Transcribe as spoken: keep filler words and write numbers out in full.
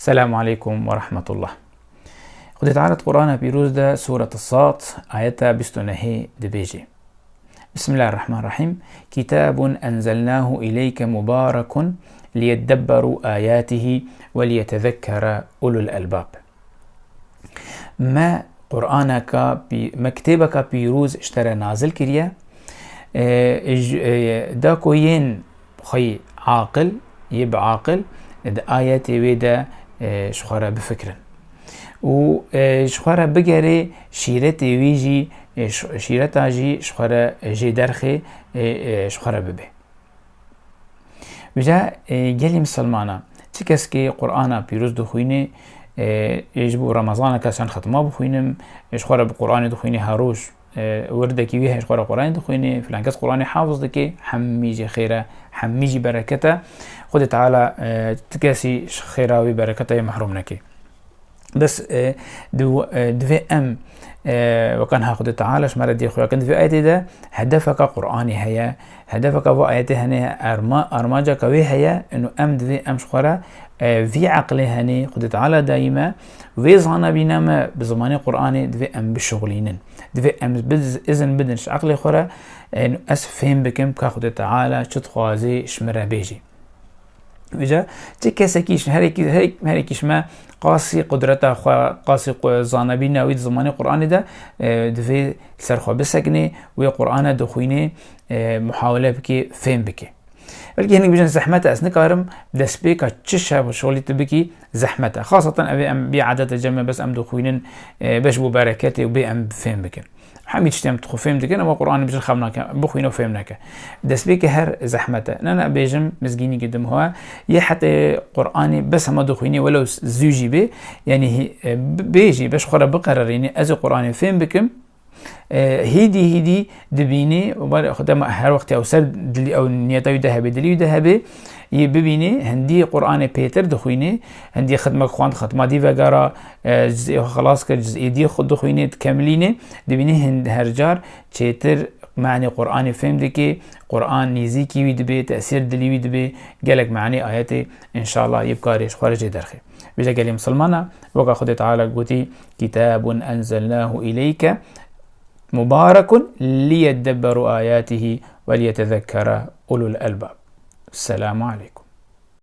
Selamu aleykum ve rahmetullah. Xwedê Teala di Qur'ana Pîroz de Sûret Sad ayeta bîst û nehê dibêje. Bismillahirrahmanirrahîm. Kitabun enzelnahu ileyke mubarekun liyeddebberu ayatihi ve liyetezekkere ulul elbab. Me Qur'aneka pî-, me kitêbeka pîroz ji te re nazil kiriye. E, ji, e, da ku yên xweyî aqil, yê bi aqil, di ayetê wê de, e, ji xwe re bifikirin. Û, e, ji xwe re bigerê şîretê wî jî, e, ş-, şîreta jî ji xwe re jê derxê, e, e, ji xwe re bibe. Vêca, e, gelî misilmana, çi kes ki Qur'ana pîroz dixwîne, e, ê ji bo Remezaneke çend xetma bixwînim, e, ji xwe re bi Qur'anê dixwîne her roj, e, wirdekî wî heye ji xwe re Qur'anê dixwîne, filan kes Qur'anê hafiz dike, hemî jî xêr e, hemî jî bereket e. Xwedê Teala, e, ti kesî ji xêra wî bereketa wî mehrum neke. Bes, e, di, e, divê em, e, weka niha Xwedê Teala ji me re dê xuya kirin, di vê ayetê de hedefeka Qur'anê heye. Hedefeka vê ayetê hene, arma-, armanceka wê heye, ino em divê em ji xwe re, e, vî eqlê hene Xwedê Teala dayî me, vê zanabîna me bi zimanê Qur'anê divê em bişuxulînin. Divê em biz-, izin bidin ji eqlê xwe re, e, ez fêm bikim ka Xwedê Teala çi dixwaze ji min re bêjî. Vêca çi kesekî ji, herekî, herek-, herekî ji me qasî qudreta xwe, qasî qu-, zanebîna wî di zimanê Qur'anê de, e, divê li ser xwe bisekine, wê Qur'ana dixwîne, e, muhawele bike, fêm bike. Belkî hinek bijin zehmet e, ez nikarim destpêka çi şev şolî tu bikî, zehmet e. Xaseten ev ê em bî edete cem e, bes em dixwînin, e, beş bo bereketê û bê em fêm bikin. Hemî tiştê em xwe fêm dikin, ama Qur'anê bijin xem nake, bixwîne û fêm neke. Destpêkê her zehmet e. Ne, ne, bêjim, mizgînî gidim xwe. Yê hetê Qur'anê bes hema dixwînî, welew zû jî bê. Yanî hî-, e, b-, bêjî, beş xwe re biqererînî, ez ê Qur'anê fêm bikim. E, hîdî, hîdî dibînî, û bar-, xwe dema her wext ew ser dilî, ew niyeta wî de hebe, dilî wî de hebe, yê bibînî, hindî Qur'anê pêtir dixwînî, hindî xitmek xwend, xitma dî vegera, e, cizê xwe xilas kir, cizê dî xwe dixwînê, dikemilînê, dibînî hind-, her car çêtir manê Qur'anê fêm dikê, Qur'an nîzîkî wî dibê, tesîr dilî wî dibê, gelek manê ayetê, înşallah, yê bikarê ji xwe re jê derxê. Vêca gelê misilmana, weka Xwedê Teala gotî, "Kitabun enzelnahu ileyke mubarekun liyeddebberu ayatihi ve liyetezekkere ulul elbab." Selamu aleykum.